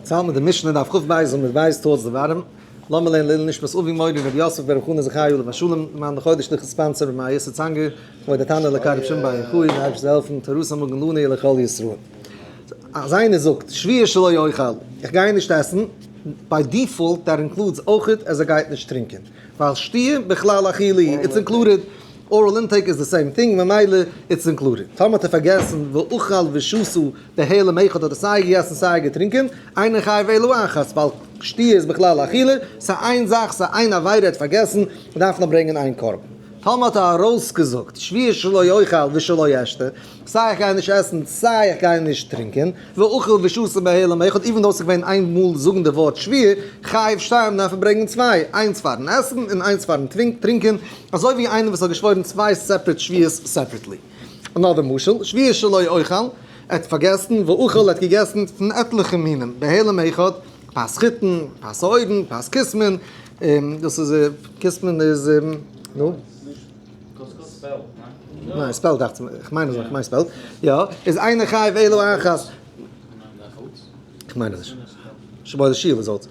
צאל מיט די משנה דף כ"ב עמוד ב' towards the bottom, לאמיר לערנען לעילוי נשמת אבי מורי רבי יוסף ברב חנא זכאי עליו השלום, למען די חודש שליחות sponsor רבי מאיר יוסף צאנגער, כבוד התנא אלקי רבי שמעון בר יוחאי, די אייבערשטער זאל העלפן, תורתו מגן לנו ולכל ישראל. אז איינער זאגט שבועה שלא אוכל, איך גיי נישט עסן, by default that includes אויכעט אז ער גייט נישט טרינקען, ווייל שתיה בכלל אכילה היא, it's included, oral intake איז די same thing, ממילא it's included. טאמער האט ער פארגעסן ואכל ושתה בהעלם אחד האט ער סיי געגעסן סיי געטרינקען, אינו חייב אלא אחת, ווייל שתיה איז בכלל אכילה, ס'איז איין זאך, ס'איז איין עבירה ער האט פארגעסן, מ'דארף נאר ברענגען איין קרבן. טאמער האט ער ארויסגעזאגט שבועה שלא אוכל ושלא אשתה, סיי איך גיי נישט עסן סיי איך גיי נישט טרינקען, ואכל ושתה בהעלם אחד, even though ס'איז געווען איין מאל זאגן די ווארט שבועה, חייב שתיים דארף ער ברענגען צוויי, איינס פארן עסן און איינס פארן טרינקען, אזוי ווי איינער וואס האט געשוואוירן צוויי separate שבועות separately. Another משל, שבועה שלא אוכל, ער האט פארגעסן, ואכל, ער האט געגעסן פון עטליכע מינים, בהעלם אחד, פת חיטין, פת שעורין, פת כוסמין, דאס איז, כוסמין איז, נו? ניין, spelt דאכט זיך מיר, איך מיין אזוי, איך מיין spelt, יא, איז אינו חייב אלא אחת. איך מיין אז נישט. שבוי די שיעור איז אויס.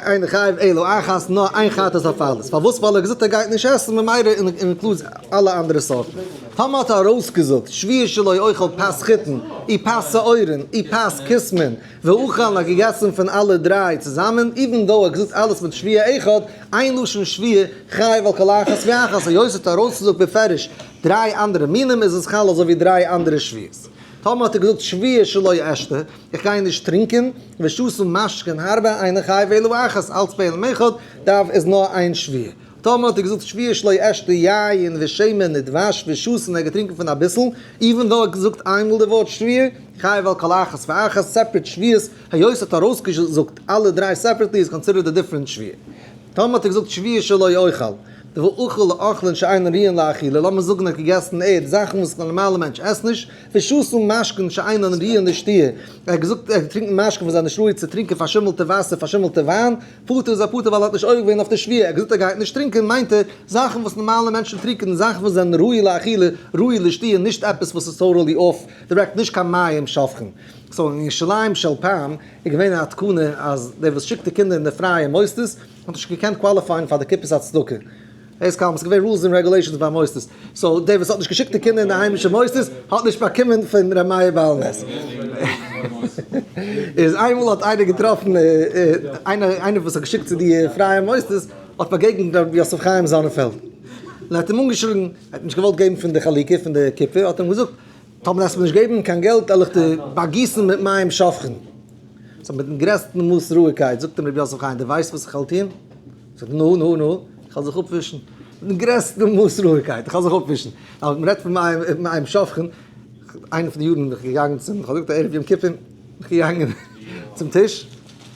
אינו חייב אלא אחת, נאר איין חטאת אויף אלעס. פארוואס? ווייל ער האט געזאגט ער גייט נישט עסן, ממילא includes אלע אנדערע סארטן. טאמער האט ער ארויסגעזאגט שבועה שלא אוכל פת חיטין, אי פת שעורין, אי פת כוסמין, ואכל און האט געגעסן פון אלע דריי צוזאמען, even though ער האט געזאגט אלעס מיט שבועה אחד, איין לשון שבועה, חייב על כל אחת ואחת, היות ער האט ארויסגעזאגט בפירוש דריי אנדערע מינים איז עס חל אזוי ווי דריי אנדערע שבועות. טאמער האט ער געזאגט שבועה שלא אשתה, איך גיי נישט טרינקען, ושתה משקין הרבה אינו חייב אלא אחת, אלץ בהעלם אחד, דארף איז נאר איין שבועה. טאמער האט ער געזאגט שבועה שלא אשתה יין ושמן ודבש ושתה און ער האט געטרינקען פון אביסל, even though ער האט געזאגט איינמאל די ווארט שבועה, חייב על כל אחת ואחת, separate שבועות, היות ער האט ארויסגעזאגט אלע דריי separately איז considered א different שבועה. טאמער האט ער געזאגט שבועה שלא אוכל, ואכל אוכלין שאינן ראויין לאכילה, לאמיר זאגן ער האט געגעסן ערד, זאכן וואס א נארמאלע מענטש עסט נישט, ושתה משקין שאינן ראויין לשתיה, ער האט געזאגט ער האט געטרינקן משקין וואס זענען נישט ראוי צו טרינקען פארשימלטע וואסער, פארשימלטע וויין, פטור איז ער פטור ווייל ער האט נישט עובר געווען אויף די שבועה, ער האט געזאגט ער גייט נישט טרינקען מיינט ער זאכן וואס נארמאלע מענטשן טרינקען, זאכן וואס זענען ראוי לאכילה, ראוי לשתיה, נישט עפעס וואס איז totally off the record, נישט קיין מים שופכין. so אין ירושלים של פעם איז געווען א תקנה אז דער וואס שיקט די קינדער אין די פרייע מוסדות האט נישט געקענט qualify ען פאר די קופת הצדקה. עס קאם, ס'איז געווען rules און regulations ביי מוסדות. so דער וואס האט נישט געשיקט די קינדער אין די היימישע מוסדות האט נישט באקומען פון ר' מאיר בעל נס. איז איינמאל האט איינער געטראפן איינער איינער וואס האט געשיקט צו די פרייע מוסדות האט באגעגנט ר' יוסף חיים זאנענפעלד און האט אים אנגעשריגן, ער האט נישט געוואלט געבן פון די חלוקה פון די קופה האט ער אים געזאגט טאמער דארפסט מיר נישט געבן קיין געלט וועל איך דיר באגיסן מיט מים שופכין. so מיטן גרעסטן מאס רואיגקייט זאגט אים רבי יוסף חיים, דו ווייסט וואס איך וועל טון? זאגט ער, נו, נו, נו, איך וועל זיך אפווישן. מיטן גרעסטן מאס רואיגקייט, איך וועל זיך אפווישן. אבער מען רעדט פון מים שופכין, איינע פון די יארן בין איך געגאנגען צום, איך האב געזאגט ערב יום כיפור, בין איך געגאנגען צום טיש,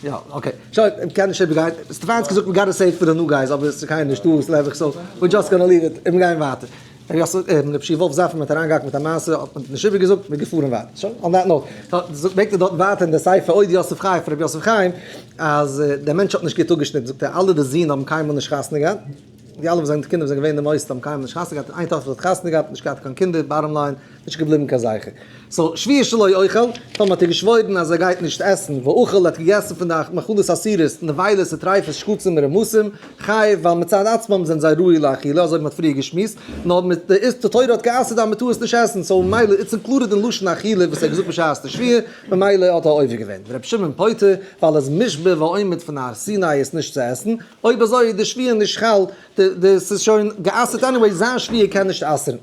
יא, okay, שוין, איך קען נישט איבערגיין, סטעפאן האט געזאגט we gotta save for the new guys, אבער עס איז קיינער נישטא, עס לעב איך, so we just gonna leave it, און מיר גייען ווייטער. רבי יוסף, רבי שי' וואלף זאפערמאן האט אריינגעהאקט מיט א מעשה, האט מען נישט איבערגעזאגט, מ'איז געפארן ווייטער. שוין, on that note. ברענגט ער דארט ווייטער אין די ספר עוד יוסף חי פון רבי יוסף חיים, אז דער מענטש האט נישט גוט אפגעשניטן, זאגט ער, אלע די זין האבן קיינמאל נישט חתונה געהאט, די אלע וואס זענען קינדער וואס זענען געווען אין די מוסד האבן קיינמאל נישט חתונה געהאט, איין טאכטער האט חתונה געהאט, נישט געהאט קיין קינדער, bottom line, נישט געבליבן קיין זכר. so שבועה שלא אוכל, טאמער האט ער געשוואוירן אז ער גייט נישט עסן, ואכל האט געגעסן פון די מאכלות אסורות, נבילות וטריפות שקצים ורמשים, חייב, ווייל מצד עצמם זענען זיי ראוי לאכילה, אזוי ווי מ'האט פריער געשמועסט, נאר מיט די איז די תורה האט גע'אסר'ט אז מ'טאר עס נישט עסן, so ממילא it's included אין לשון אכילה וואס ער האט געזאגט בשעת די שבועה, ממילא האט ער עובר געווען. ר' שמעון פוטר, ווייל ער איז מושבע ועומד פון הר סיני עס נישט צו עסן, אויב אזוי איז די שבועה נישט חל, די ס'איז שוין גע'אסר'ט anyway, זיין שבועה קען נישט אסר'ן.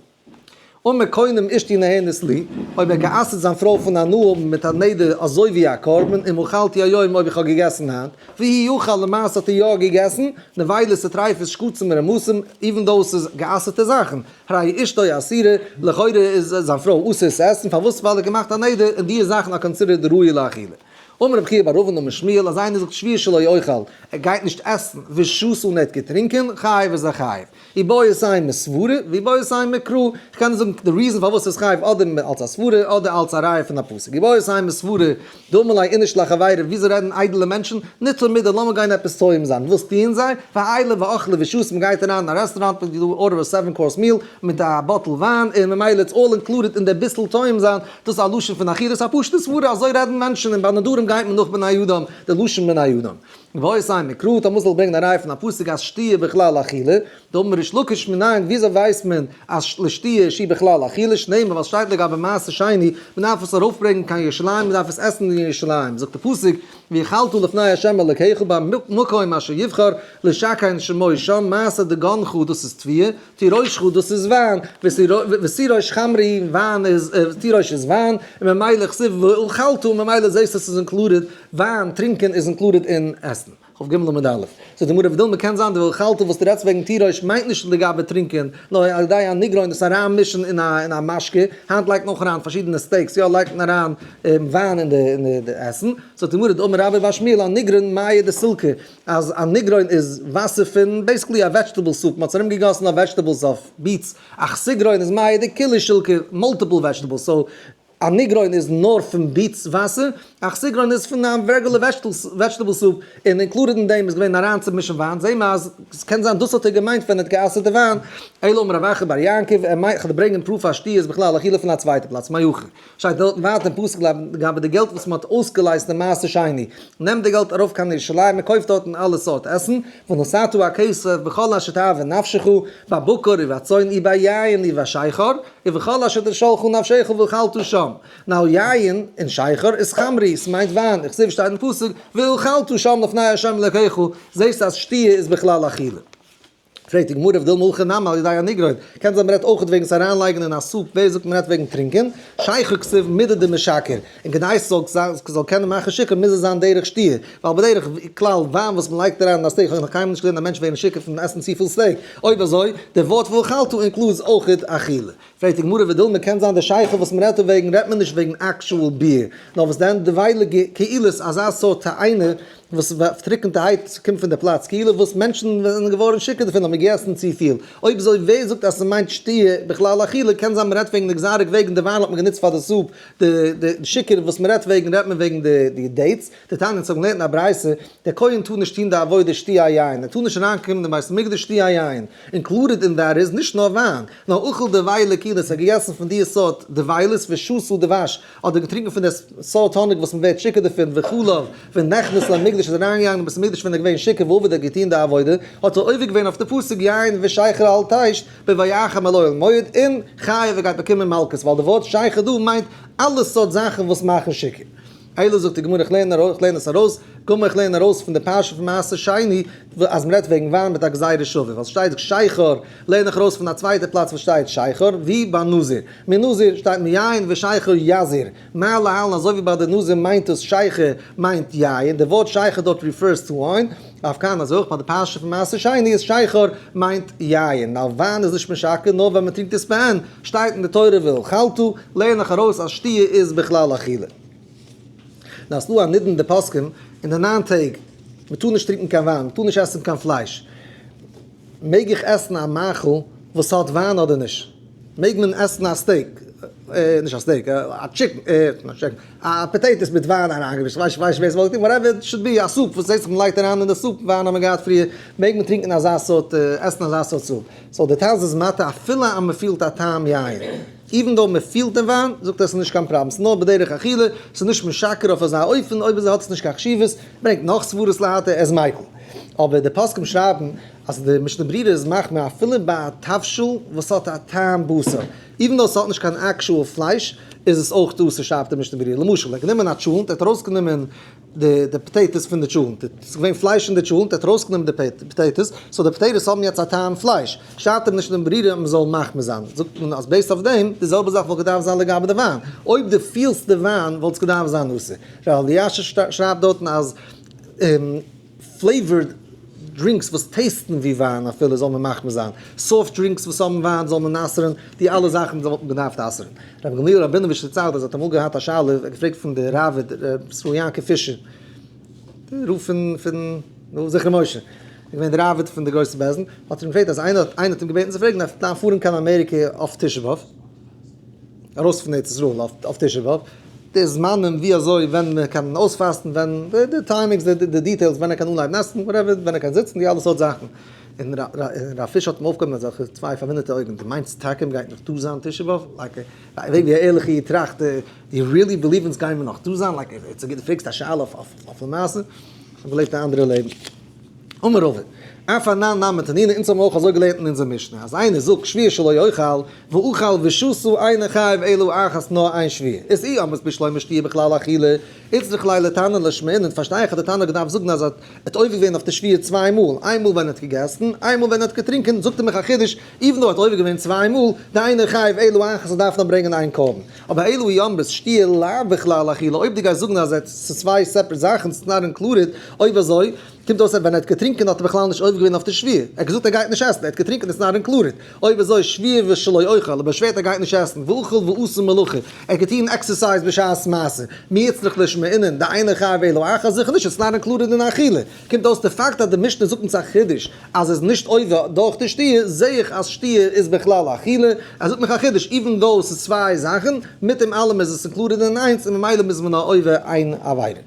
אמר קונם אשתי נהנית לי, אויב ער גע'אסר'ט זיין פרוי פון הנאה האבן מיט א נדר אזוי ווי א קרבן, אם אכלתי היום אויב איך האב געגעסן היינט, והוא אכל למעשה האט ער יא געגעסן, נבילות וטריפות שקצים ורמשים, even though ס'איז גע'אסר'טע זאכן, הרי אשתו אסורה, לכאורה איז זיין פרוי אסור עס עסן, פארוואס? ווייל ער האט געמאכט א נדר און דיע זאכן are considered ראוי לאכילה. אמר רבי חייא בר אבין אמר שמואל, אז איינער זאגט שבועה שלא אוכל, ער גייט נישט עסן, ושתה און ער האט געטרינקען, חייב איז ער חייב. איבעית אימא סברא, ואיבעית אימא קרא, איך קען זאגן די reason פארוואס ס'איז חייב אדער אלס א סברא אדער אלס א ראיה פון א פסוק. איבעית אימא סברא, דאמר ליה איניש לחבריה, וויאזוי רעדן איידעלע מענטשן, ניטול מידי, לאמיר גיין עפעס טועם זיין. וואס טוען זיי? ועיילי ואכלי ושתו, מ'גייט אריין אין א רעסטוראנט, מ'גייט order א seven course meal מיט א bottle וויין, און ממילא it's all included אין די ביסל טועם זיין, דאס איז א לשון פון אכילה, ס'איז א פשוטע סברא, אזוי רעדן מענטשן, און ביי נדרים. פנים גייט מען נאך בני אדם, די לשון בני אדם. ואיבעית אימא מקרא, טאמער זאל ברענגען א ראיה פון א פסוק אז שתיה בכלל אכילה, דאמר ריש לקיש מנין וויאזוי ווייסט מען אז לשתיה שהיא בכלל אכילה, שנאמר ווייל סשטייט לגבי מעשר שני מדארף עס ארויפברענגען קיין ירושלים מדארף עס עסן אין ירושלים, זאגט די פסוק ואכלת לפני ה' אלקיך במקום אשר יבחר לשכן שמו שם מעשר דגנך דאס איז תבואה, תירושך דאס איז וויין, ותירוש חמרא וויין איז, תירוש איז וויין, און ממילא כתיב ואכלת ממילא זעסטו עס איז included, וויין טרינקען איז included אין עסן. כ"ג עמוד א'. זאגט די גמרא ודילמא קען זיין די ואכלת וואס דו רעדסט וועגן תירוש מיינט נישט לגבי טרינקען, נאר על ידי הניגרון דאס אריינמישן אין א אין א משקה, היינט לייגט מען אויך אריין פארשידענע steaks, יא לייגט מען אריין וויין אין די אין די עסן, זאגט די גמרא דאמר רבה בר שמואל אניגרון מיא דסילקא, אז אניגרון איז וואסער פון basically א vegetable soup, מ'האט עס ארומגעגאסן אויף vegetables אויף beets, אכסיגרון איז מיא דכולהו שילקא, multiple vegetables, so אניגרון איז נאר פון beets וואסער, אכסיגרון איז פון א רעגולער vegetable soup, און included אין דעם איז געווען אריינצומישן וויין, זעהן מיר אז ס'קען זיין דאס האט ער געמיינט ווען ער האט גע'אסר'ט די וויין, אלא אמר רב אחא בר יעקב, ער מיינט, כ'וועל דיר ברענגען proof אז שתיה איז בכלל אכילה פון א צווייטע פלאץ, מהיכא. שטייט דארטן ווייטער אין פסוק לגבי די געלט וואס מען האט אויסגעלייזט אין מעשר שני, נעמט די געלט ארויף קיין ירושלים און קויפט דארטן אלע סארט עסן, ונתתה הכסף בכל אשר תאווה נפשך, בבקר ובצאן וביין ובשכר, ובכל אשר תשאלך נפשך ואכלת שם. now יין און שכר איז חמרי, ס'מיינט וויין, וכתיב שטייט אין פסוק, ואכלת שם לפני ה' אלקיך, זעסט אז שתיה איז בכלל אכילה. פרעגט די גמרא ודילמא הכא נמי על ידי אניגרון, קען זיין מ'רעדט אויך וועגן עס אריינלייגן אין א soup, ווער זאגט מ'רעדט וועגן טרינקען? שכר כתיב מידי דמשכר, און כדי עס זאל קענען מאכן שיכור מוז עס זיין דרך שתיה, ווייל בדרך כלל וויין וואס מ'לייגט אריין אין א steak, כ'האב נאך קיינמאל נישט געזען א מענטש ווערן שיכור פון עסן צופיל steak, אויב אזוי, די ווארט ואכלת includes אויך אכילה. פרעגט די גמרא ודילמא קען זיין די שכר וואס מ'רעדט דא וועגן רעדט מען נישט וועגן actual ביר, נאר וואס דען דבילה קעילת אזא סארט תאנה וואס טריקענטערהייט קומט פון די פלאץ כאילו וואס מענטשן זענען געווארן שיכור דערפון האבן געגעסן צופיל, אויב אזוי ווער זאגט אז ס'מיינט שתיה בכלל אכילה, קען זיין מ'רעדט וועגן די גזירה וועגן די וויין האט מען גענוצט פאר די soup, די שיכור וואס מ'רעדט וועגן רעדט מען וועגן די dates, דתניא אונז האבן געלערנט אין א ברייתא, דער כהן טאר נישט טון די עבודה שתויי יין, ער טאר נישט אריינקומען אין בית המקדש שתויי יין, included אין דער איז נישט נאר וויין, נאר אכל דבילה קעילת, ער האט געגעסן פון די סארט דבילות ושתה דבש, אדער געטרינקען פון די סארט האניג וואס מען ווערט שיכור דערפון וחלב, ונכנס למקדש איז אריינגעגאנגען אין בית המקדש ווען ער איז געווען שיכור ועבד האט געטון די עבודה, האט ער עובר געווען אויף די פסוק יין ושכר אל תשת בבואך אל אוהל מועד און חייב ער גייט באקומען מלקות ווייל די ווארט שכר דא מיינט אלע סארט זאכן וואס מאכן שיכור. אלא זאגט די גמרא איך לערן ארויס, איך לערן עס ארויס, גמ' איך לערן ארויס פון די פרשה פון מעשר שני אז מען רעדט וועגן וויין מיט א גזירה שווה, ווייל ס'שטייט שכר, לערן איך ארויס פון א צווייטע פלאץ וואס שטייט שכר, ווי ביי נזיר, מנזיר שטייט מיין ושכר יזיר, מה להלן אזוי ווי ביי די נזיר מיינט עס שכר מיינט יין, די ווארט שכר דארט refers to wine, אף כאן אזוי אויך ביי די פרשה פון מעשר שני איז שכר מיינט יין, נאר וויין איז נישט משכר נאר ווען מען טרינקט עס בעין, שטייט אין די תורה ואכלת, לערן איך ארויס אז שתיה איז בכלל אכילה. נאר ס'דא א נידון די פוסקים אין די ניין טעג, מ'טאר נישט טרינקען קיין וויין, מ'טאר נישט עסן קיין פלייש, מעג איך עסן א מאכל וואס האט וויין אדער נישט? מעג מען עסן א steak, נישט א steak, א chicken, א potatoes מיט וויין אריינגעמישט, כ'ווייס נישט ווער ס'וואלט געטון, whatever it should be, א soup וואס זעהט זיך מ'לייגט אריין אין די soup וויין האט מען געהאט פריער, מעג מען טרינקען אזא סארט, עסן אזא סארט soup? so די טז איז מתיר אפילו אז מ'פילט א טעם יין. even though מען פילט דעם וויין, זאגט ער ס'איז נישט קיין פראבלעם, ס'איז נאר בדרך אכילה, ס'איז נישט משכר אויף אזא אופן, אויב אזוי האט עס נישט קיין חשיבות, ברענגט נאך סברות להתיר, ער איז מיקל. אבער די פוסקים שרייבן אז די משנה ברורה איז מחמיר אפילו ביי א תבשיל וואס האט א טעם בשר, even though ס'האט נישט קיין actual פלייש, איז עס אויך אסור שרייבט די משנה ברורה. למשל, ער האט גענומען א טשולנט, ער האט ארויסגענומען די potatoes פון די טשולנט, ס'איז געווען פלייש אין די טשולנט, ער האט ארויסגענומען די potatoes, so די potatoes האבן יעצט א טעם פלייש, שאדט אים נישט די ברירה אז מ'זאל מחמיר זיין, זאגט מען אז based אויף דעם, די זעלבע זאך וואלט געדארפט זיין לגבי די וויין, אויב דו פילסט די וויין וואלט עס געדארפט זיין אסור. ר' אלישיב שרייבט דארטן אז flavored drinks וואס taste ן ווי וויין אפילו זאל מען מחמיר זיין, soft drinks וואס האבן וויין זאל מען אסר'ן, די אלע זאכן וואלט מען געדארפט אסר'ן. רבי גמליאל ראבינאוויטש דערציילט אז ער האט אמאל געהאט א שאלה, ער האט געפרעגט פון די ראב"ד ר' ישראל יעקב פישער, די רב פון פון נו זכרון משה, איז געווען די ראב"ד פון די גרויסע בית דין, האט ער אים געפרעגט אז איינער האט איינער האט אים געבעטן צו פרעגן ער דארף פארן קיין אמעריקע אויף תשעה באב, ארויס פון ארץ ישראל אויף תשעה באב, די זמנים ווי אזוי ווען מען קען אויספאסטן ווען די timings די details ווען ער קען אנהייבן עסן whatever ווען ער קען זיצן די אלע סארט זאכן. און רב פיש האט אים אויפגעהויבן אזעלכע צוויי פארוואונדערטע אויגן, דו מיינסט טאקע מ'גייט נאך דא זיין תשעה באב? Like, ווי א ערליכע איד טראכט, do you really believe אונז גיימיר נאך דא זיין? Like, דו פרעגסט א שאלה אויף למעשה? כ'האב געלעבט א אנדערע לעבן. אמר רבא, אף אנן נמי תנינא, אונז האבן אויך אזוי געלערנט אין אונזער משנה, אז איינער זאגט שבועה שלא אוכל, ואכל ושתה אינו חייב אלא אחת נאר איין שבועה. איז אי אמרת בשלמא שתיה בכלל אכילה, איצטריך ליה לתנא לשמעינן, פארשטיי איך אז די תנא האט געדארפט זאגן אז ער האט עובר געווען אויף די שבועה צוויי מאל, איין מאל ווען ער האט געגעסן, איין מאל ווען ער האט געטרינקען, זאגט ער מיך א חידוש, even though ער האט עובר געווען צוויי מאל, דאינו חייב אלא אחת ער דארף נאר ברענגען איין קרבן. אבער אלא אי אמרת שתיה לאו בכלל אכילה, אויב דו גייסט זאגן אז עס איז צוויי separate זאכן, ס'איז not included, אויב אזוי, קומט אויס אז ווען ער האט געטרינקען האט ער בכלל נישט עובר געווען אויף די שבועה, ער האט געזאגט ער גייט נישט עסן, ער האט געטרינקען איז not included, אויב אזוי שבועה ושלא אוכל, אבער ער שווערט ער גייט נישט עסן, ואכל ועשה מלאכה, ער האט געטון exercise בשעת מעשה, מי איצטריך לשמעינן, דאינו חייב אלא אחת, זיכער נישט, it's not included אין אכילה, קומט אויס די פאקט אז די משנה זאגט אונז א חידוש אז עס איז נישט עובר דורך די שתיה, זעה איך אז שתיה איז בכלל אכילה, ער זאגט מיך א חידוש, even though עס איז צוויי זאכן, מיט דעם אלעם איז עס included אין איינס און ממילא מוז מען נאר עובר איין עבירה.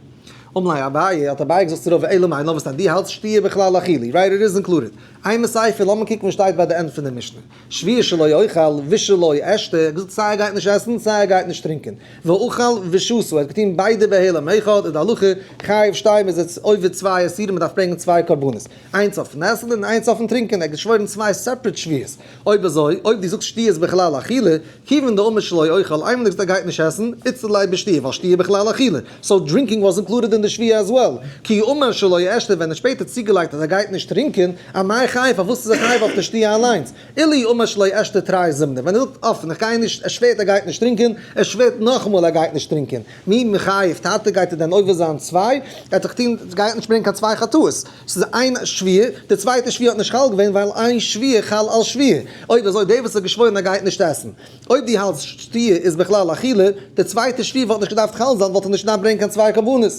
אמר ליה אביי, האט אביי געזאגט צו רבא אלא מאי נאר וואס דען דו האלטסט שתיה בכלל אכילה, right it is included. אימא סיפא, לאמיר קוקן וואס שטייט ביי די end פון די משנה. שבועה שלא אוכל ושלא אשתה, ער האט געזאגט סיי ער גייט נישט עסן סיי ער גייט נישט טרינקען. ואכל ושתה, ער האט געטון ביידע בהעלם אחד, איז די הלכה חייב שתיים איז עס עובר צוויי איסורים מען דארף ברענגען צוויי קרבנות. איינס אויפן עסן און איינס אויפן טרינקען, ער האט געשוואוירן צוויי separate שבועות. אויב אזוי, אויב דו זאגסט שתיה איז בכלל אכילה, כיוון דאמר שלא אוכל, איינמאל ער זאגט ער גייט נישט עסן, איצטריך ליה בשתיה, ווייל שתיה בכלל אכילה, so drinking was included אין די שבועה as well. כי אמר שלא אשתה, ווען ער שפעטער צוגעלייגט אז ער גייט נישט טרינקען, אמאי חייב, פארוואס איז ער חייב אויף די שתיה אליינס? אילו אמר שלא אשתה תרי זימני, ווען ער זאגט אפן איך גיי נישט, ער שווערט ער גייט נישט טרינקען, ער שווערט נאכאמאל ער גייט נישט טרינקען, מי מיחייב תרתי גייט ער דען עובר זיין צוויי? ער האט דאך געטון, גייט נישט ברענגען קיין צוויי חטאות, ס'איז איין שבועה, די צווייטע שבועה האט נישט חל געווען ווייל איין שבועה חל על שבועה, אויב אזוי דער וואס האט געשוואוירן ער גייט נישט עסן, אויב דו האלטסט שתיה איז בכלל אכילה, די צווייטע שבועה וואלט נישט געדארפט חל זיין וואלט ער נישט געדארפט ברענגען קיין צוויי קרבנות.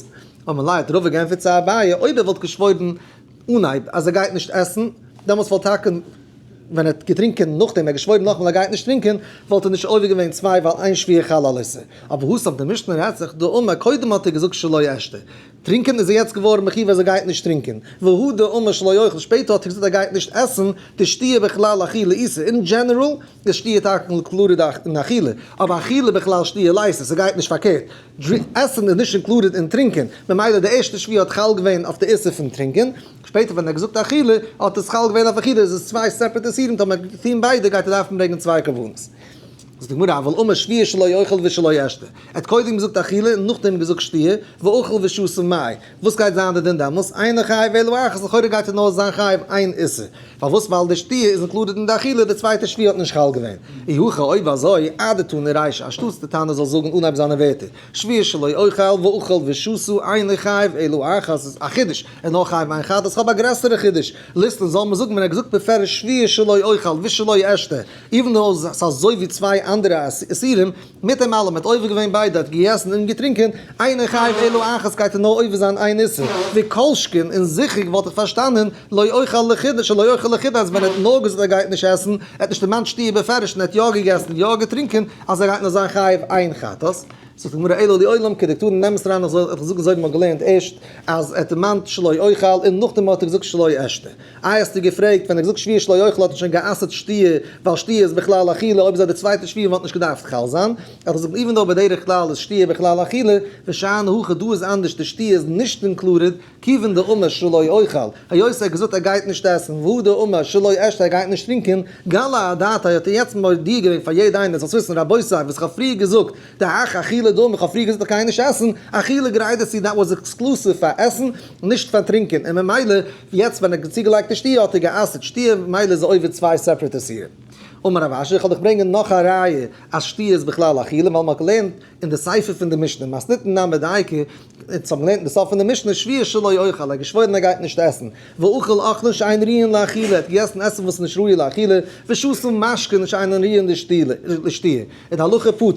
אמר ליה האט רבא געענטפערט צו אביי, אויב ער וואלט געשוואוירן אנהייב אז ער גייט נישט עסן, דעמאלטס וואלט טאקע ווען ער האט געטרינקען נאכדעם ער האט געשוואוירן נאכאמאל ער גייט נישט טרינקען, וואלט ער נישט עובר געווען צוויי ווייל איין שבועה חל על איסור. אבער התם די משנה רעדט זיך דאמר קודם האט ער געזאגט שלא אשתה, טרינקען איז ער יעצט געווארן מחיוב אז ער גייט נישט טרינקען, והא דאמר שלא אוכל שפעטער האט ער געזאגט ער גייט נישט עסן, דשתיה בכלל אכילה איתא, אין דזשענעראל איז שתיה טאקע included אין אכילה, אבער אכילה בכלל שתיה ליתא, ס'גייט נישט פארקערט, עסן איז נישט included אין טרינקען, ממילא די ערשטע שבועה האט חל געווען אויף די איסור פון טרינקען, שפעטער ווען ער האט געזאגט אכילה האט עס חל געווען אויף אכילה, איז עס צוויי separate איסורים, טאמער טוהן ביידע גייט ער דארפן ברענגען צוויי קרבנות. זאגט די גמרא אבל אמר שבועה שלא אוכל ושלא אשתה, ער האט קודם געזאגט אכילה און נאכדעם געזאגט שתיה, ואכל ושתה מאי, וואס גייט זיין די דין דעמאלס, אינו חייב אלא אחת, לכאורה גייט ער נאר זיין חייב איין איסור, פארוואס ווייל די שתיה איז included אין די אכילה, די צווייטע שבועה האט נישט חל געווען. אי הכי אויב אזוי, אדתני רישא, אנשטאטס די תנא זאל זאגן אנהייב זיינע ווערטער, שבועה שלא אוכל ואכל ושתה אינו חייב אלא אחת איז א חידוש, ער איז נאר חייב איין חטאת, כ'האב א גרעסערע חידוש, ליתני זאל מען זאגן ווען ער האט געזאגט בפירוש שבועה שלא אוכל ושלא אשתה, even though ס'איז אזוי ווי צוויי אנדערע איסורים, מיט דעם אלעם האט עובר געווען ביידע, האט געגעסן און געטרינקען, אינו חייב אלא אחת גייט ער נאר עובר זיין איין איסור, וכל שכן און זיכער וואלט איך פארשטאנען לא אוכל לחוד שלא אוכל לחוד אז ווען ער האט נאר געזאגט ער גייט נישט עסן, ער האט נישט דערמאנט שתיה בפירוש און ער האט יא געגעסן און יא געטרינקען, אז ער גייט נאר זיין חייב איין חטאת. זאגט די גמרא אלא לעולם כדקתני נעם עס אריין איך זאל זאגן אזוי ווי מ'האט געלערנט ערשט אז ער האט דערמאנט שלא אוכל און נאכדעם האט ער געזאגט שלא אשתה. איי האסטו געפרעגט ווען ער האט געזאגט שבועה שלא אוכל האט ער שוין גע'אסר'ט שתיה ווייל שתיה איז בכלל אכילה אויב אזוי די צווייטע שבועה וואלט נישט געדארפט חל זיין. האט ער געזאגט even though בדרך כלל איז שתיה בכלל אכילה ושאני הכא דא איז אנדערש די שתיה איז נישט included כיוון דאמר שלא אוכל, היות ער האט געזאגט ער גייט נישט עסן, והא דאמר שלא אשתה ער גייט נישט טרינקען, גלי אדעתיה האט ער יעצט מודיע געווען פאר יעדע איינער זאלסט וויסן רבותי וואס איך האב פריער געזאגט דהך אכילה דמי איך האב פריער געזאגט איך גיי נישט עסן, אכילה גריידער צו that was exclusive פאר עסן נישט פאר טרינקען, און ממילא יעצט ווען ער האט צוגעלייגט די שתיה האט ער גע'אסר'ט שתיה ממילא איז ער עובר צוויי separate איסורים. אמר רב אשי איך וועל דיך ברענגען נאך א ראיה אז שתיה איז בכלל אכילה ווייל מען האט געלערנט אין די סיפא פון די משנה מתניתין נמי דייקא אונז האבן געלערנט אין די סוף פון די משנה שבועה שלא אוכל, ער האט געשוואוירן ער גייט נישט עסן, ואכל אוכלין שאין ראויין לאכילה, ער האט געגעסן עסן וואס איז נישט ראוי לאכילה, ושתה משקין שאינן ראויין לשתיה, איז די הלכה פטור,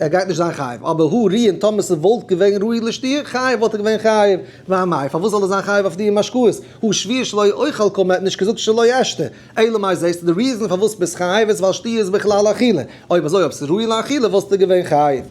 ער גייט נישט זיין חייב, אבער הא ראויין טאמער ס'וואלט געווען ראוי לשתיה, חייב וואלט ער געווען חייב, ואמאי פארוואס זאל ער זיין חייב אויף די משקאות, הא שבועה שלא אוכל קאמר ער האט נישט געזאגט שלא אשתה, אלא מאי זעסטו די reason פארוואס ביסט חייב איז ווייל שתיה איז בכלל אכילה, אויב אזוי אויב ס'איז ראוי לאכילה וואלסטו געווען חייב.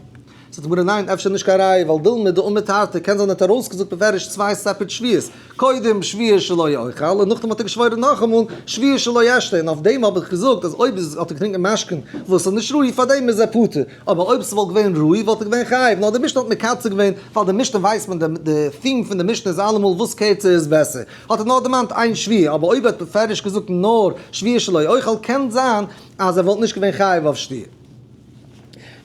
זאגט די גמרא ניין, אפשר נישט קיין ראיה, ווייל דילמא דאמר תרתי, קען זיין ער האט ארויסגעזאגט בפירוש צוויי separate שבועות, קודם שבועה שלא אוכל, און נאכדעם האט ער געשוואוירן נאכאמאל שבועה שלא אשתה, און אויף דעם האב איך געזאגט אז אויב איז האט ער געטרינקען משקין וואס איז נישט ראוי פאר דעם איז ער פטור, אבער אויב ס'וואלט געווען ראוי וואלט ער געווען חייב, נאר די משנה האט מקצר געווען, ווייל די משנה ווייסט מען די theme פון די משנה איז אלעמאל וואס קערצער איז בעסער, האט ער נאר דערמאנט איין שבועה, אבער אויב ער האט בפירוש געזאגט נאר שבועה שלא אוכל קען זיין אז ער וואלט נישט געווען חייב אויף שתיה.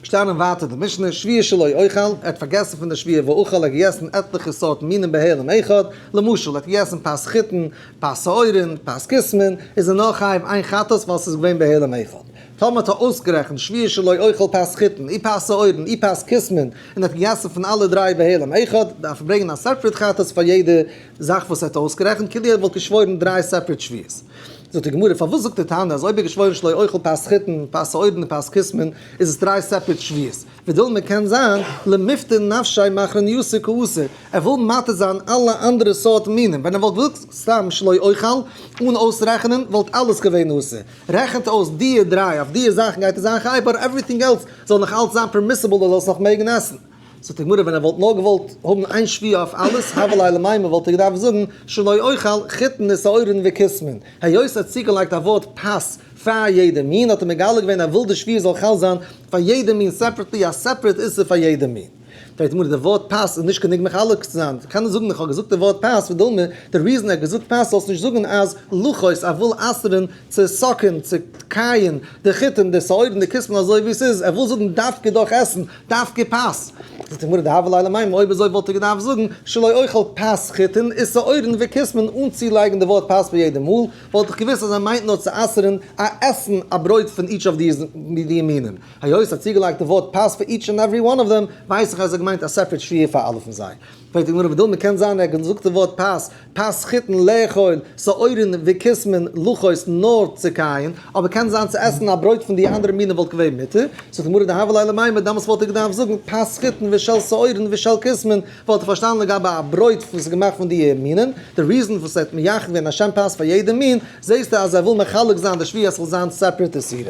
געשטאנען ווייטער די משנה, שבועה שלא אוכל, ער האט פארגעסן פון די שבועה ואכל, ער האט געגעסן עטליכע סארט מינים בהעלם אחד, למשל ער האט געגעסן פת חיטין, פת שעורין, פת כוסמין, איז ער נאר חייב איין חטאת ווייל ס'איז געווען בהעלם אחד. טאמער האט ער אויסגערעכנט שבועה שלא אוכל פת חיטין, אי פת שעורין, אי פת כוסמין, און ער האט געגעסן פון אלע דריי בהעלם אחד, דארף ער ברענגען א separate חטאת פאר יעדע זאך וואס ער האט אויסגערעכנט, כאילו ער וואלט געשוואוירן דריי separate שבועות. זאגט די גמרא, פארוואס זאגט די תנא אז אויב ער געשוואוירן שלא אוכל פת חיטין, פת שעורין און פת כוסמין, איז עס דריי separate שבועות? ודילמא קען זיין, למיפטר נפשיה מאחרנייתא קאתי, ער וויל מתיר זיין אלע אנדערע סארט מינים, ווען ער וואלט געזאגט סתם שלא אוכל, אן אויסרעכענען, וואלט אלעס געווען אסור. רעכנט אויס דיע דריי, אויף דיע זאכן גייט ער זיין חייב, but everything else זאל נאך אלץ זיין permissible ער זאל עס נאך מעגן עסן. זאגט די גמרא ווען ער וואלט נאר געוואלט האבן איין שבועה אויף אלעס, הוה ליה למימר וואלט ער געדארפט זאגן שלא אוכל חיטין ושעורין וכוסמין, היות ער האט צוגעלייגט א ווארט פת פאר יעדע מין האט ער מגלה געווען ער וויל די שבועה זאל חל זיין פאר יעדע מין separately א separate איסור פאר יעדע מין. פרעגט די גמרא די ווארט פת איז נישט גענוג מחלק צו זיין, קען ער זאגן איך האב געזאגט די ווארט פת ודילמא, די reason ער האט געזאגט פת זאלסט נישט זאגן אז לחוס ער וויל אסר'ן צו suck ען צו קייען די חיטים די שעורים די כוסמין אזוי ווי עס איז, ער וויל זאגן דווקא דורך עסן, דווקא פת. זאגט די גמרא דהוה ליה למימר אויב אזוי וואלט ער געדארפט זאגן שלא אוכל פת חיטין ושעורין וכוסמין אן צולייגן די ווארט פת ביי יעדע מאל, וואלט איך געוואוסט אז ער מיינט נאר צו אסר'ן א עסן א ברויט פון each of די מינים. היות ער האט צוגעלייגט די ווארט פת פאר each and every one of them, ווייס איך אז ער האט געמיינט א separate שבועה פאר אלע פון זיי. פרעגט די גמרא ודילמא קען זיין ער האט געזאגט די ווארט פת, פת חיטין לאכול, שעורין וכוסמין לחוס נאר צו קייען, אבער קען זיין צו עסן א ברויט פון די אנדערע מינים וואלט געווען מותר, זאגט די גמרא דהוה ליה למימר דאמאלס וואלט ער געדארפט זאגן פת חיטין ושל שעורין ושל כוסמין, וואלט ער פארשטאנען לגבי א ברויט וואס איז געמאכט פון די מינים, די reason וואס ער האט מייחד געווען א שם פת פאר יעדע מין, זעסטו אז ער וויל מחלק זיין די שבועה אז ס'זאל זיין separate איסורים.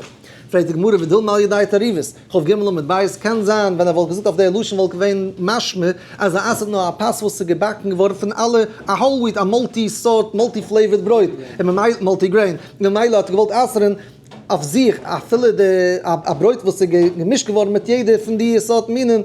פרעגט די גמרא ודילמא על ידי תערובות, כ"ג עמוד ב', קען זיין ווען ער וואלט געזאגט אויף די לשון וואלט געווען משמע אז ער אסר'ט נאר א פת וואס איז געבאקן געווארן פון אלע א whole wheat א multi סארט multi flavored ברויט און ממילא multi grain ממילא האט ער געוואלט אסר'ן אויף זיך אפילו די א ברויט וואס איז געמישט געווארן מיט יעדע פון די סארט מינים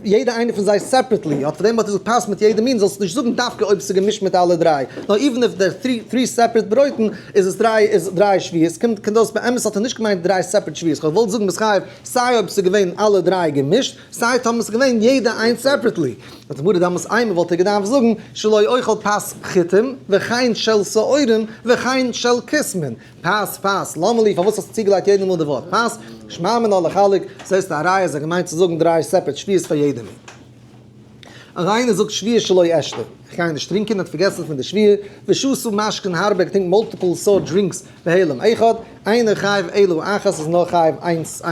יעדע איינע פון זיי separately האט פאר דעם האט ער געזאגט פת מיט יעדע מין זאלסט נישט זאגן דווקא אויב ס'איז געמישט מיט אלע דריי נאר even if they're three separate ברויטן איז עס דריי איז דריי שבועות, קומט קומט אויס באמת האט ער נישט געמיינט דריי separate שבועות, כ'האב געוואלט זאגן ביסט חייב סיי אויב ס'איז געווען אלע דריי געמישט, סיי טאמער ס'איז געווען יעדע איינס separately. זאגט די גמרא דאמאלס אימא וואלט ער געדארפט זאגן שלא אוכל פת חיטים וכן של שעורים וכן של כוסמין, פת פת, למה לי פארוואס האסטו צוגעלייגט יעדע מאל די ווארט פת, שמע מינה לחלק, זעסטו א ראיה אז ער האט געמיינט צו זאגן דריי separate שבועות פאר יעדע מין. אז איינער זאגט שבועה שלא אשתה, איך גיי נישט טרינקען, האט פארגעסן פון די שבועה, ושתה משקין הרבה, געטרינקט multiple סארט drinks בהעלם אחד, אינו חייב אלא אחת איז נאר חייב איינס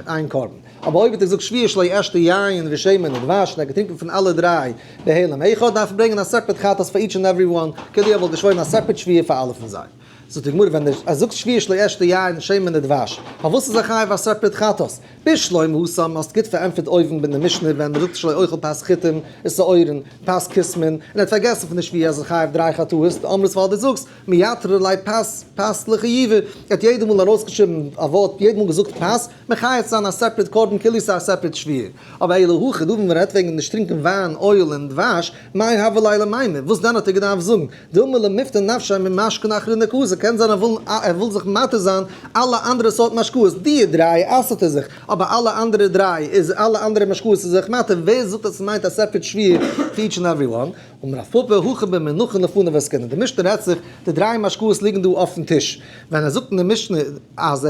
איין קרבן. אבער אויב האט ער געזאגט שבועה שלא אשתה יין ושמן ודבש און ער האט געטרינקען פון אלע דריי בהעלם אחד, דארף ער ברענגען א separate חטאת פאר each and every one, כאילו ער וואלט געשוואוירן א separate שבועה פאר אלע פון זיי. זאגט די גמרא ווען ער זאגט שבועה שלא אשתה יין שמן ודבש, פארוואס איז ער חייב א separate חטאת? בשלמא התם האסט גוט פארענטפערט אויבן בין די משנה ווען מ'זאגט שלא אוכל פת חיטים ושעורין פת כוסמין און ער האט פארגעסן פון די שבועה אז ער איז חייב דריי חטאות דאמרת ווייל דו זאגסט מייתרא ליה פת פת לחיובא ער האט יעדע מאל ארויסגעשריבן א ווארט יעדע מאל געזאגט פת מחייב צו זיין א separate קרבן כאילו ס'איז א separate שבועה אבער אלא הכא דא ווען מ'רעדט וועגן נישט טרינקען וויין oil און דבש מאי הוה ליה למימר וואס דען האט ער געדארפט זאגן דילמא למיפטר נפשיה ממשקין אחרינא קאתי, קען זיין ער וויל ער וויל זיך מתיר זיין אלע אנדערע סארט משקאות, די דריי אסר'ט ער זיך, אבער אלע אנדערע דריי איז אלע אנדערע משקאות איז זיך מתיר, ווער זאגט אז ס'מיינט א separate שבועה פאר each and every one? אמר רב פפא, הכא במונחין לפניו עסקינן, די משנה רעדט זיך די דריי משקאות ליגן דא אויפן טיש, ווען ער זאגט אין די משנה אז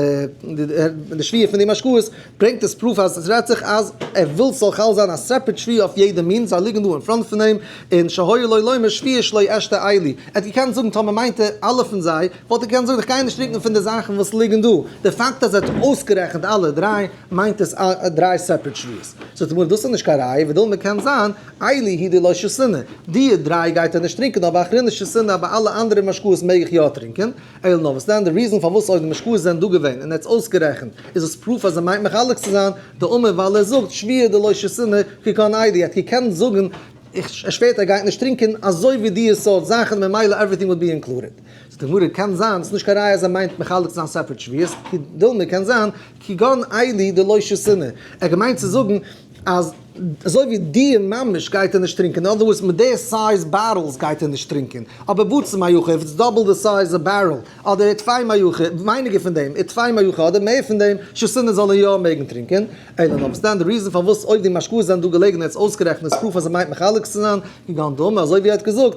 די שבועה פון די משקאות ברענגט עס proof אז עס רעדט זיך אז ער וויל ס'זאל חל זיין א separate שבועה אויף יעדע מין, זיי ליגן דא אין front פון אים, און שהיה לו לומר שבועה שלא אשתה אלו, ער האט געקענט זאגן טאמער מיינט ער אלע פון זיי, וואלט ער געקענט זאגן איך גיי נישט טרינקען פון די זאכן וואס ליגן דא, די פאקט אז ער האט אויסגערעכנט אלע דריי מיינט עס דריי separate שבועות. זאגט די גמרא דאס איז נישט קיין ראיה, ודילמא קען זיין אלו הוא דלא שתינהו, די. די דריי גייט ער נישט טרינקען, אבער אחריני שתינא, אבער אלע אנדערע משקאות מעג איך יא טרינקען. אלא נאר וואס דען, די reason פארוואס אויב די משקאות זענען דא געווען און ער האט עס אויסגערעכנט איז עס proof אז ער מיינט מחלק צו זיין, דאמר ווייל ער זאגט שבועה דלא שתינא כגון אלו, ער האט געקענט זאגן איך שווערט ער גייט נישט טרינקען אזוי ווי די סארט זאכן ממילא everything would be included. זאגט די גמרא קען זיין ס'איז נישט קיין ראיה אז ער מיינט מחלק צו זיין separate שבועות, כי דילמא קען זיין כגון אלו דלא שתינא, ער האט געמיינט צו זאגן אז אזוי ווי די ממש גייט ער נישט טרינקען, אין other words מיט די size bottles גייט ער נישט טרינקען, אבער בצל מהיכא if it's double the size of barrel, אדער וטפי מהיכא, ווייניגער פון דעם, וטפי מהיכא אדער מער פון דעם, שתינא זאל ער יא מעגן טרינקען, אלא נאר וואס דען די reason פארוואס אויב די משקאות זענען דא געלעגן ער האט עס אויסגערעכנט איז proof אז ער מיינט מחלק צו זיין, כגון דאמר אזוי ווי ער האט געזאגט,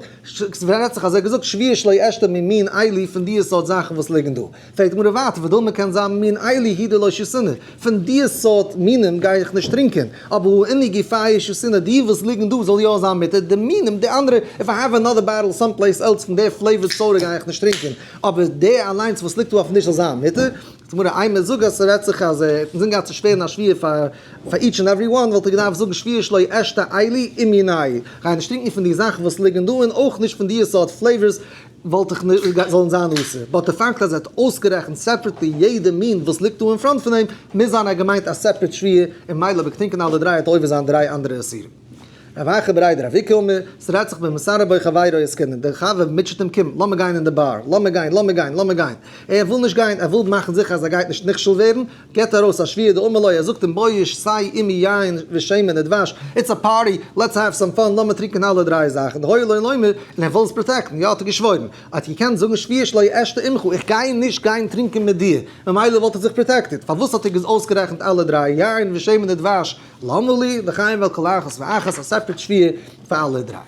ס'רעדט זיך אז ער האט געזאגט שבועה שלא אשתה ממין אלו פון די סארט זאכן וואס ליגן דא. פרעגט די גמרא ווייטער, ודילמא קען זיין ממין אלו הוא דלא שתינא, פון די סארט מינים גיי איך נישט טרינקען, אבער הא אינהו גופייהו שתינא, די וואס ליגן דא זאל יא זיין מותר, די מינים, די אנדערע, if I have another bottle some place else פון די flavored soda גיי איך נישט טרינקען, אבער די אליינס וואס ליגט דא אויפן טיש זאל זיין מותר. זאגט די גמרא, אימא זאג אז ס'רעדט זיך אז ער האט אינזין געהאט צו שווערן א שבועה פאר פאר each and every one, וואלט ער געדארפט זאגן שבועה שלא אשתה אלו ומינייהו, גיי נישט טרינקען פון די זאכן וואס ליגן דא און אויך נישט פון די סארט flavors, וואלט איך נישט זאלן זיין אסור, but די פאקט אז ער האט אויסגערעכנט separately יעדע מין וואס ליגט דא אין front פון אים, מוז זיין ער האט געמיינט א separate שבועה, און מילא אויב געטרינקען אלע דריי האט עובר זיין דריי אנדערע איסורים. רב אחא בריה דרב איקא אמר, ס'רעדט זיך במסרי בו חברו עסקינן, דער חבר מוטשעט אים קום, לאמיר גיין אין די באר, לאמיר גיין, לאמיר גיין, לאמיר גיין. ער וויל נישט גיין, ער וויל מאכן זיכער אז ער גייט נישט נכשל ווערן, געבט ארויס א שבועה דאמר לו, ער זאגט אים בוא ושתה עמי יין ושמן ודבש, it's a party, let's have some fun, לאמיר טרינקען אלע דריי זאכן, והיה לו לומר, און ער וויל עס protect ן, יא האט ער געשוואוירן, האט געקענט זאגן שבועה שלא אשתה עמך, איך גיי נישט גיין טרינקען מיט דיר, ממילא וואלט ער זיך protected, פארוואס האט ער אויסגערעכנט אלע דריי, יין ושמן ודבש, למה לי, לחייב על כל אחת ואחת א separate שבועה פאר אלע דריי.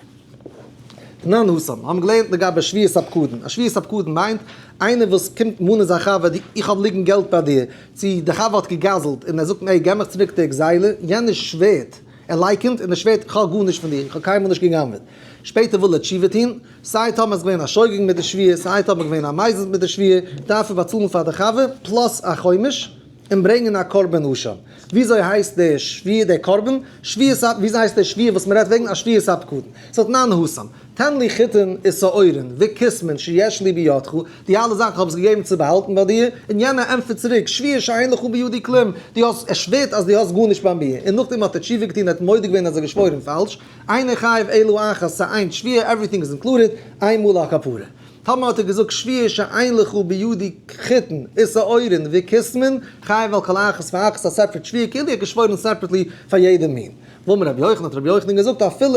תנן התם, האבן געלערנט לגבי שבועת הפקדון, א שבועת הפקדון מיינט, איינער וואס קומט מאנען זיין חבר, איך האב ליגן געלט ביי דיר, צו דער חבר האט געגזלט, און ער זאגט אים, העי, געב מיך צוריק די גזילה, יענער שווערט, ער לייקענט, און ער שווערט, איך האב גארנישט פון דיר, איך האב קיינמאל נישט גע'גנב'עט. שפעטער וויל ער תשובה טון, סיי טאמער איז געווען א שוגג מיט די שבועה, סיי טאמער געווען א מזיד מיט די שבועה, דארף ער באצאלן פאר די חבר, plus א חומש, און ברענגען א קרבן אשם. וויאזוי הייסט די שבועה די קרבן? שבועת ה, וויאזוי הייסט די שבועה וואס מ'רעדט וועגן? א שבועת הפקדון. ס'האט תנן התם. תן לי חיטין ושעורין וכסמין שיש לי בידך, די אלע זאכן כ'האב עס געגעבן צו באהאלטן ביי דיר, און יענער ענטפערט צוריק, שבועה שאין לך בידי כלום, דו האסט, ער שווערט אז דו האסט גארנישט ביי מיר, און נאכדעם האט ער תשובה געטון, ער האט מודה געווען אז ער האט געשוואוירן פאלש, אינו חייב אלא אחת, ס'איז איין שבועה, everything איז included, איין מאל א כפרה. טאמער האט ער געזאגט שבועה שאין לך בידי חיטין ושעורין וכסמין, חייב על כל אחת ואחת א separate שבועה כאילו ער האט געשוואוירן separately פאר יעדע מין. ואמר רבי יוחנן האט רבי יוחנן געזאגט אפילו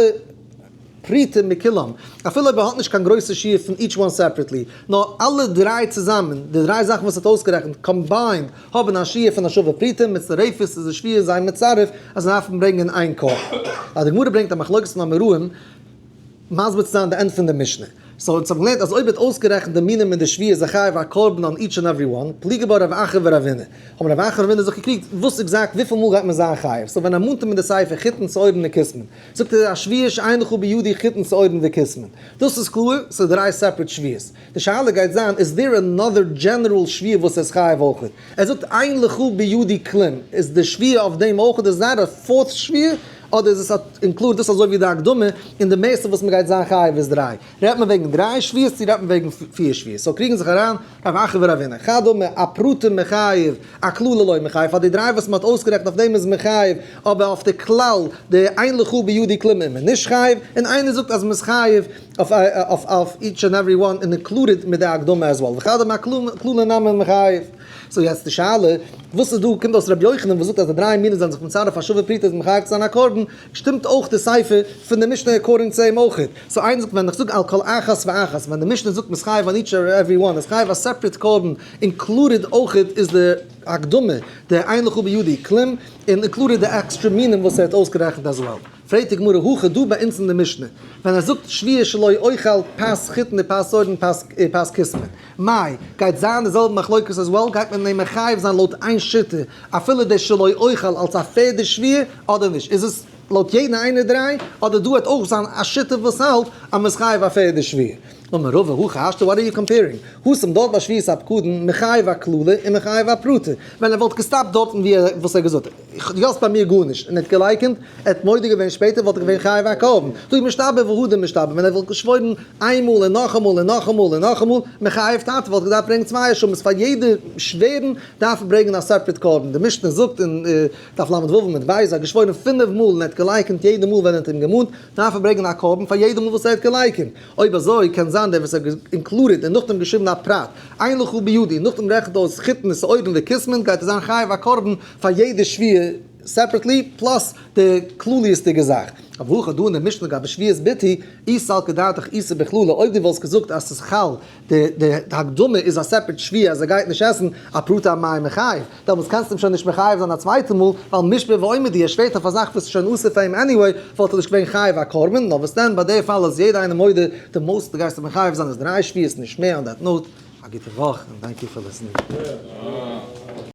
פרוטה מכולם, אפילו אויב ער האט נישט קיין גרויסע שיעור פון each one separately, נאר אלע דריי צוזאמען, די דריי זאכן וואס ער האט אויסגערעכנט combined, האבן א שיעור פון א שווה פרוטה, מצטרפת איז די שבועה זיי מצרף אז זיי דארפן ברענגען איין קרבן. ווייל די גמרא ברענגט א מחלוקת פון אמוראים, מסביר צו זיין די end פון די משנה. so אונז האבן געלערנט אז אויב ווערט אויסגערעכנט די מינים אין די שבועה איז ער חייב א קרבן on each and every one, פליגי בה רב אחא ורבינא. האבן רב אחא ורבינא זיך געקריגט וואס exact וויפיל מאל גייט מען זיין חייב. so ווען ער מאנט אים אין די סיפא חיטין שעורין וכסמין. זאגט ער א שבועה שאין לך בידי חיטין שעורין וכסמין. דאס איז קלאר, ס'איז דריי separate שבועות. די שאלה גייט זיין איז there another general שבועה וואס ער איז חייב אויכעט? ער זאגט אין לך בידי כלום, איז די שבועה אויף דעם אויכעט? איז that א fourth שבועה? אדער איז עס א include דאס אזוי ווי די הקדמה און די מערסטע וואס מ'גייט זיין חייב איז דריי? רעדט מען וועגן דריי שבועות צו רעדט מען וועגן פיר שבועות? so קריגן זיך אריין רב אחא ורבינא, חד אמר אפרטים מיחייב, אכללא לא מיחייב, פאר די דריי וואס מ'האט אויסגערעכנט אויף דעם איז מען חייב, אבער אויף די כלל די אין לך בידי כלום איז מען נישט חייב, און איינער זאגט אז מ'איז חייב אויף אויף each and every one און included מיט די הקדמה as well, וחד אמר אכללא נמי מיחייב. so יעצט די שאלה, וואס איז דא, קומט אויס רבי יוחנן וואס זאגט אז די דריי מינים זענען זיך מצרף א שווה פרוטה איז מחייב צו זיין א קרבן, שטימט אויך די סיפא פון די משנה according צו אים אויך. so איינער זאגט ווען איך זאג על כל אחת ואחת, ווען די משנה זאגט מ'איז חייב on each and every one, איז חייב א separate קרבן, included אויך איז די הקדמה, די אין לך בידי כלום, און included די עקסטרע מינים וואס ער האט אויסגערעכנט as well. פרעגט די גמרא הכא דא ביי אונז אין די משנה, ווען ער זאגט שבועה שלא אוכל פת חיטין ופת שעורין ופת כוסמין, מאי, גייט זיין די זעלבע מחלוקת as well? גייט מען אים מחייב זיין לויט איין שיטה אפילו די שלא אוכל אלס א פערדע שבועה אדער נישט? איז עס לויט יעדן איינער דריי אדער דא וועט אויך זיין א שיטה וואס האלט אז מ'איז חייב א פערדע שבועה? אמר רבא הכי השתא what are you comparing? התם דארט ביי שבועת הפקדון מחייב אכללא און מחייב אפרטא. ווען ער וואלט געסטאפט דארטן ווי ער וואס ער האט געזאגט דו האסט ביי מיר גארנישט און ער האט געלייקענט, ער האט מודה געווען שפעטער וואלט ער געווען חייב א קרבן. דא איז משתבע והדר משתבע ווען ער וואלט געשוואוירן איינמאל און נאכאמאל און נאכאמאל און נאכאמאל מחייב תרתי וואלט געדארפט ברענגן צוויי אשמות פאר יעדע שווערן דארף ער ברענגן א separate קרבן. די משנה זאגט אין דף ל"ו עמוד ב' ער האט געשוואוירן פינף מאל און ער האט געלייקענט יעדע מאל ווען ער האט אים געמאנט דארף ער ברענגן א קרבן פאר יעדע מאל וואס ער האט געלייקענט. אויב אזוי קען זיין דער וואס האט included און נאכדעם געשריבן א פרט, אין לך בידי, און נאכדעם רעכנט אויס חיטין ושעורין וכוסמין גייט ער זיין חייב א קרבן פאר יעדע שבועה separately plus די כלליות'דיגע זאך. אבער הכא דא אין די משנה לגבי שבועת ביטוי, אי סלקא דעתך איתא בכללא, אויב דו וואלסט געזאגט אז ס'איז חל די די הקדמה איז א separate שבועה אז ער גייט נישט עסן אפרטא אמאי מיחייב, דעמאלטס קענסטו אים שוין נישט מחייב זיין א צווייטע מאל, ווייל מושבע ועומד הוא, ער שווערט אויף א זאך וואס איז שוין אסור פאר אים anyway, וואלט ער נישט געווען חייב א קרבן, נאר וואס דען ביי די פאל איז יעדער איינער מודה, די most דו גייסט אים מחייב זיין איז דריי שבועות נישט מער, on that note, א גוטע וואך און thank you for listening.